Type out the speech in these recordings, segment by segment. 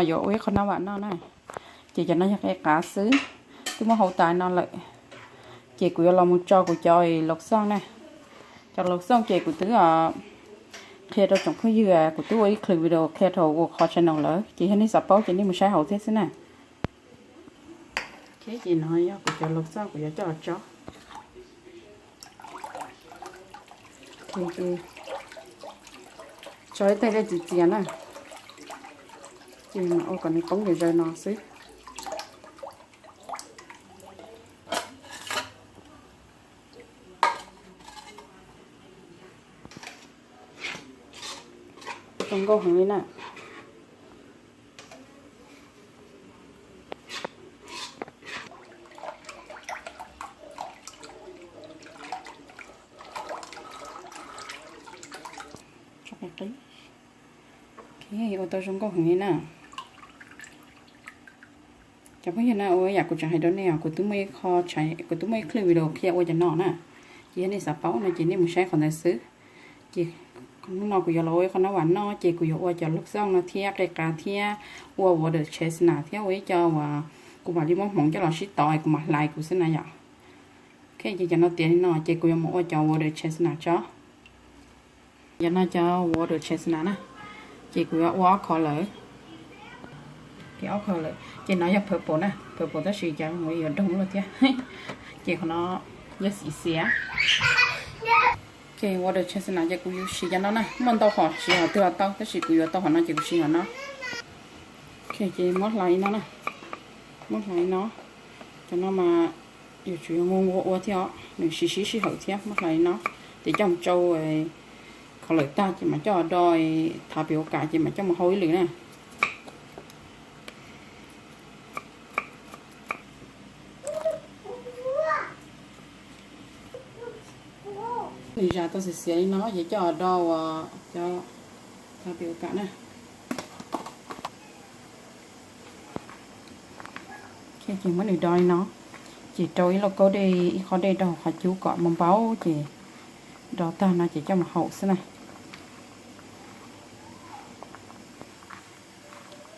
Yuav ua ib qho nab vam noj na. Ces cov no yog qe qav xwb, twb muab hau tas no lawm. Ces kuv yuav los mus tso kuv cov laus xooj na. Cov laus xooj ces kuv twb qhia rau tsoom phooj ywg, kuv twb ua ib clip video qhia rau ua qhov channel lawm, ces yog nej xav paub ces nej mus saib hauv thiab xwb na. Ces no yog kuv cov laus xooj kuv yuav coj los tso. Tso ib teg dej txias txias na, ces mam ua kom nws poob zaws zaws no xwb. Zoo nkauj heev li na. Ua tau zoo nkauj heev li na. Cov phooj ywg na, ua yam kuv tseem hais rau nej os, kuv twb muaj ib qho, kuv twb muaj ib clip video qhia ua cov no na. Ces yog nej xav paub no ces nej mus saib qhov ntawd xwb. Ces hnub no kuv yuav los ua ib qho nab vam noj, ces kuv yuav ua cov laus xooj no thiab qe qav thiab ua water chestnut thiab ua ib co uas kuv mam li muab hmoov coj los sib tov kuv mam hlais kuv xwb na yom. Ok, ces cov no tiav li no ces kuv yuav mus ua cov water chestnut tso. Cov no cov water chestnut na, ces kuv yuav ua ob qho lawm. Ces ob qho lawm, ces no yog purple na, purple tab sis cov no yuav doog lawm thiab. Ces qhov no yog xim xiav. Ces water chestnut ces kuv yuav siv cov no na, muaj ntau qhov siv qhov twg los tau tab sis kuv yuav tau qhov no ces kuv siv qhov no. Ok, ces muab hlais li no na, muab hlais li no. Cov no mas yuav tsum yog nquag nquag ua thiab os, nws siv sij hawm thiab. Muab hlais li no, ces coj mus tsau khav lawm tag ces mam coj do thav pim ua kam ces mam coj mus hau ib lwm na. Nws zam tau xiav xiav li no ces coj do uas cov thav pim ua kam na. Ces muab nws do li no, ces rau ib lauj kaub dej, ib qho dej rau hauv qhov cub kom npau npau, ces do tag no ces coj mus hau xwb na.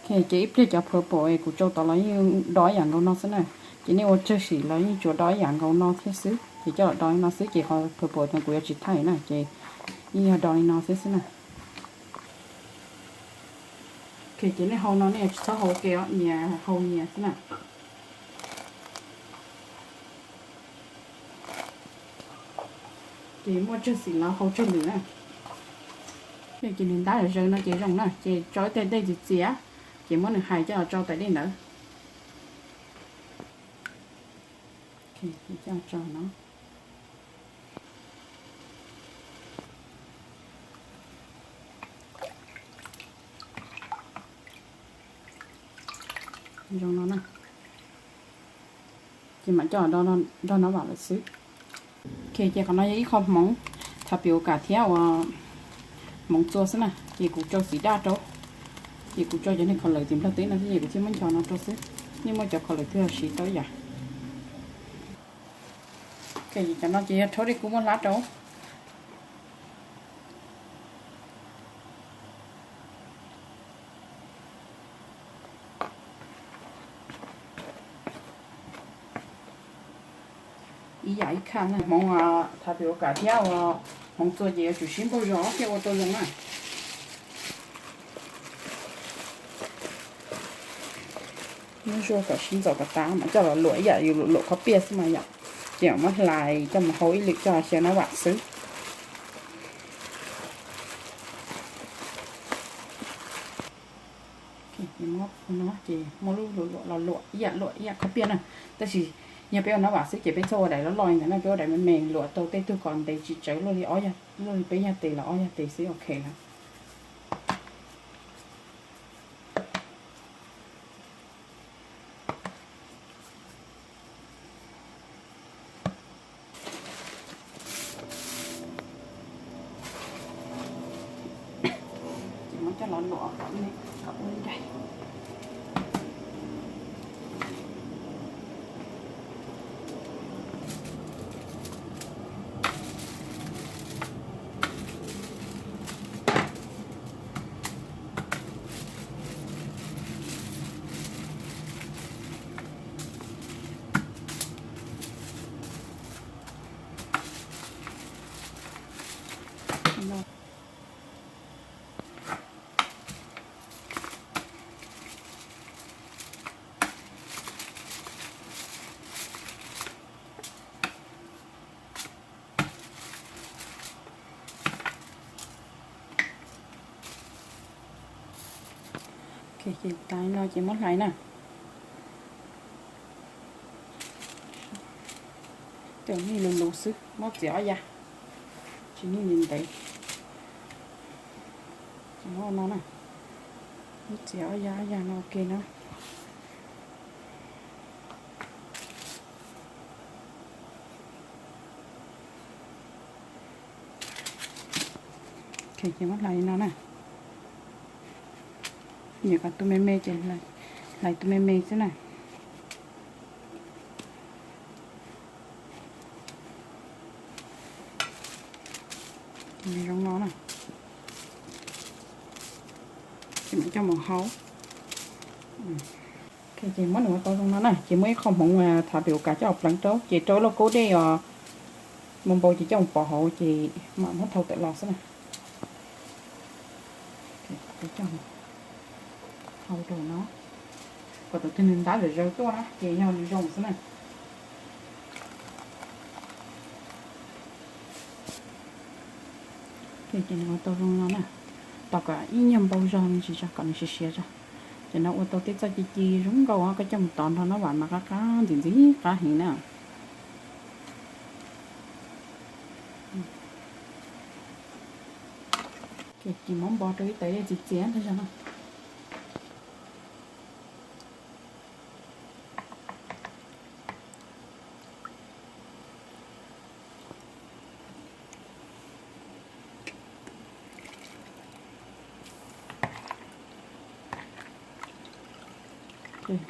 Ces ib pliag cov purple kuv tsau tod los yeej do ib yam nkaus no xwb na. Ces nej ua tsawg sim los yeej tsuas do ib yam nkaus no thiab xwb, ces coj los do li no xwb ces qhov purple no kuv yuav tsis thaij na, ces yeej yog do li no xwb xwb na. Ces nej hau no nej tsis txhob hau ke os, nyias hau nyias xwb na. Ces muaj tsawg xim los hau tsawg lwm na. Ces nws ntab zawv no ces zoo na, ces tso ib teg dej txias txias, ces muab nws hais coj los tso tais dej ntawd. Zoo no na. Ces mam coj do no vam lawm xwb. Ok, ces qhov no yog ib qho hmoov thav pim ua kam thiab uas hmoov txua xwb na, ces kuv tsau xim daj rau. Ces kuv tsau cov niag khaus lawm tim nplog teb no thiab ces kuv thiaj muab ncho no rau xwb. Nej muaj cov khaus lawm twg los siv tau ib yam. Ok, cov no ces yog rhaub dej kub muab hlab rau. Ib yam ib khaj na, hmoov thav pim ua kam thiab uas hmoov txua ces yuav tsum sib npaug zog thiaj ua tau zoo na. Muab zuaj kom sib ntxaus kom tas mam coj los luam ib yam yus luam luam khaub piaj xwb mas yom. Ces mam muab hlais coj mus hau ib lwm coj xyaw nab vam xwb. Ces muab no ces muab lub luam luam los luam ib yam luam ib yam khaub piaj na. Tab sis yog peb ua nab vam xwb ces peb txhob ua daim loj loj li ntawd na, peb ua daim me me luam tau tej tug kom ntev tsis tsawv luaj li ob yag, luaj li peb yag tes los ob yag tes xwb ok lawm. Ces muab coj los luam kom ua ncaig. Ces tas no ces muab hlais na. Cov nej lus lus xwb, muab txiav ob ya, tsis nej ntev ntev. Ces muab no na, muab txiav ob ya ob ya no ua ke na. Ces muab hlais li no na. Nyuam qhuav tu me me ces hlais tu me me xwb na. Zoo no na. Ces mam coj mus hau. Ces muab nws ua tau zoo no na, ces muab ib qho hmoov thav pem ua kas coj los pleev rau, ces rau ib lauj kaub dej os, mus npau ces coj mus pov hauv ces mam muab thau tawm los xwb na. Hau rau no, kom thaum twg nws ntab zom zaws tuaj na ces yog nws zoo xwb na. Ces nws ua tau zoo no na, tos kom ib nyuag npau zog me ntsis tso kom nws siav siav tso. Ces no ua tau tej txoj ci ci zoo nkauj koj coj mus tov nrog nab vam mas qab qab ntxim ntxim qab heev na. Ces muab npo rau ib tais dej txias txias ntag zog na.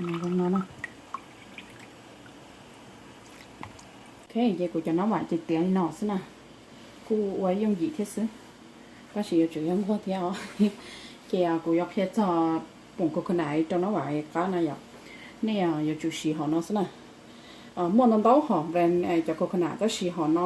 Zoo no na. Ok, ces kuv cov nab vam ces tiav li no xwb na. Kuj ua yooj yim thiab xwb, tab sis yuav tsum yog nquag thiab os. Ces kuv yuav qhia txog poom coconut rau nab vam qab na yom. Nej yuav tsum siv hom no xwb na. Muaj ntau ntau hom brand cov coconut tab sis hom no,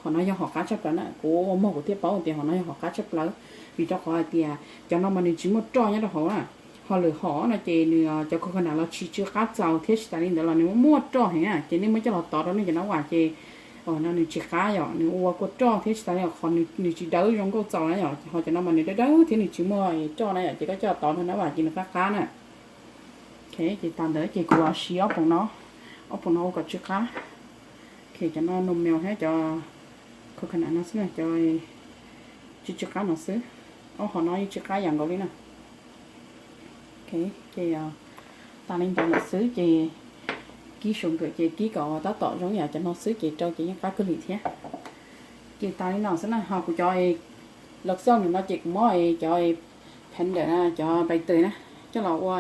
hom no yog hom qab tshaj plaws na. Kuv ua muag kuv thiaj paub tias hom no yog hom qab tshaj plaws, vim rau qhov hais tias cov no mas nws tsis muaj roj nyob rau hauv na. Ho lwm hom no ces nws cov coconut los tsis tsw qab txaus thiab tsis tas li ntawd los nws muaj roj heev na. Ces nej muab coj los tov rau nej cov nab vam ces no nws tsis qab yom, nws ua kua roj thiab tsis tas li qhov nws tsis dawb zoo nkauj txaus na yom. Ho cov no mas nws dawb dawb thiab nws tsis muaj roj na yom, ces koj coj los tov nrog nab vam ces nws qab qab na. Ok, ces tas ntawd ces kuv siv ob poom no, ob poom no ua kom tsw qab. Ok, cov no num mel thiab cov coconut no xwb na, cov tsw tsw qab no xwb. Ob hom no yeej tsw qab yam nkaus li na. Ok, ces tas li ntawd lawm xwb ces kib su nkawm ces kib kom tab tom zoo yam cov no xwb ces rau ces yeej qab kawg li thiab. Ces tas li no xwb na, ho kuv cov lawv xauj nws no ces kuv muab cov phev ntawm na, cov bai tws na, coj los ua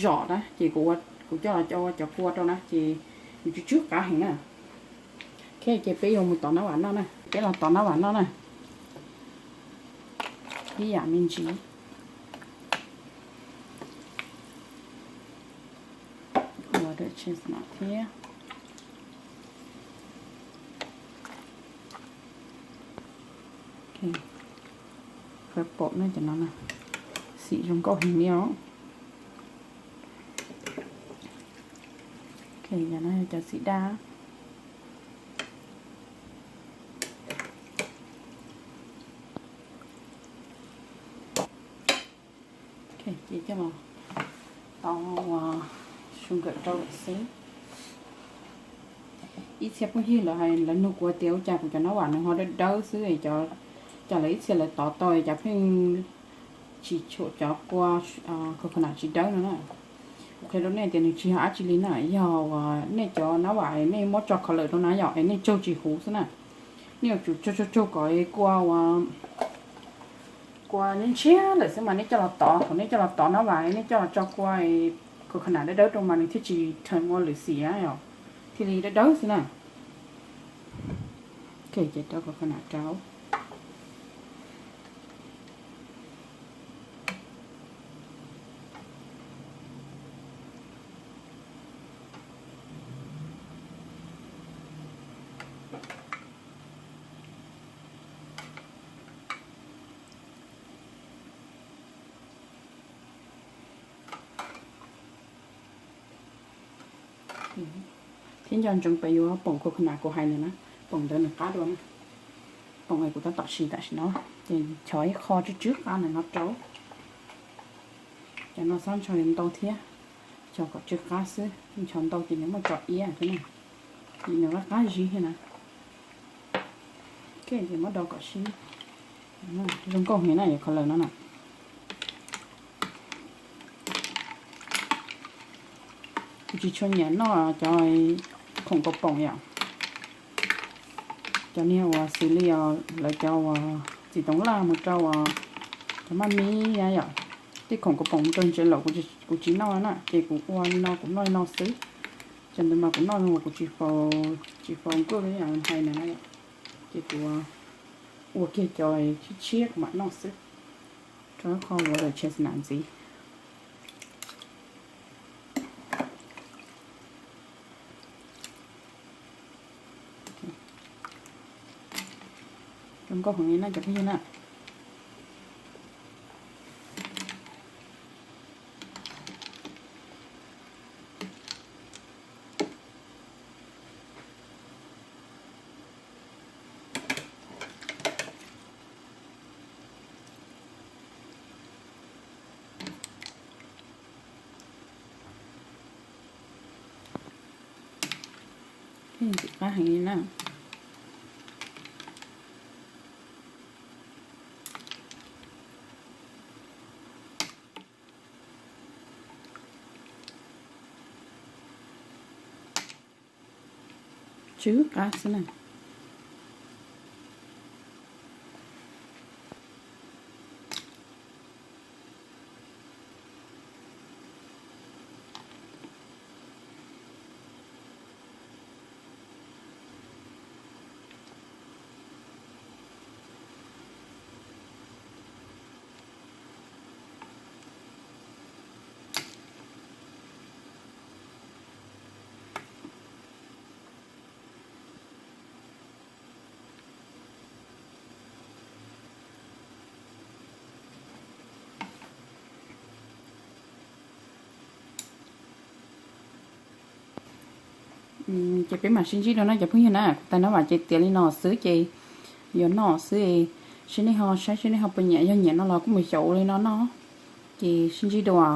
zom na, ces kuv coj los ua cov kua rau na ces nws tsw tsw qab heev na. Ok, ces peb yuav mus tov nab vam noj na, peb los tov nab vam noj na. Ib yam me ntsis. Ua chestnut thiab. Purple na, cov no na, xim zoo nkauj heev li os. Ok, cov no yog cov xim daj. Ok, ces coj los tau ua su nkawm rau lawm xwb. Ib txhia phooj ywg lawv hais, lawv nug kuv tias ua cas kuv cov nab vam nws ho dawb dawb xwb, cas lawv ib txhia lawv tov tau cas pheej tsis tshuam cov kua coconut tsis dawb no na. Kuv qhia rau nej tias nws tsis yog dab tsi li na, yog uas nej cov nab vam nej muab tso color rau na yom, es nej tsaug tsis huv xwb na. Nej yuav tsum tsaug tsaug tsaug kom kua uas kua ntshiab lawm xwb mas nej coj los tov, thaum nej coj los tov nab vam nej coj los tso kua coconut dawb dawb rau mas nws thiaj tsis rhees ua lwm xim na yom, thiaj li dawb dawb xwb na. Ok, ces rau coconut rau. Thiab nco ntsoov pem yuav poom coconut kuv hais ntawd na, poom ntawd nws qab dua na. Poom es kuv tab tom siv tam sim no, ces chov ib qho tsw tsw qab ntawm no rau. Cov no xob ncho ntau thiab, ncho kom tsw qab xwb, ncho ntau ces nws muaj tso iab thiab na, ces nws qab qab zib thiab na. Ces muab do kom sib, zoo nkauj heev na yom, kho lawm no na. Kuv tsis tshua nyiam noj cov khoom kaus poom yom. Cov niag uas xws li os lawv cov uas txiv toov laj mus rau uas cov maj mib yom, tej khoom kaus poom mus rau ntsev laum kuv tsis noj na, ces kuv ua li no kuv noj li no xwb. Cov ntawd mas kuv noj uas kuv tsis faus, tsis faus nkuaj li hais na, ces kuv ua kiag cov tshiab tshiab kuv mam noj xwb, rau qhov uas lawv chestnut ntxiv. Zoo nkauj heev li na cov phooj ywg na. Ntxim qab heev li na. Tsw qab xwb na. Ces peb mam sib ntsib dua na cov phooj ywg na. Kuv tais no vam ces tiav li no xwb ces yuav noj xwb. Seb nej ho saib seb nej ho puas nyiam, yog nyiam no los kuj mus xyaum ua li no noj. Ces sib ntsib dua.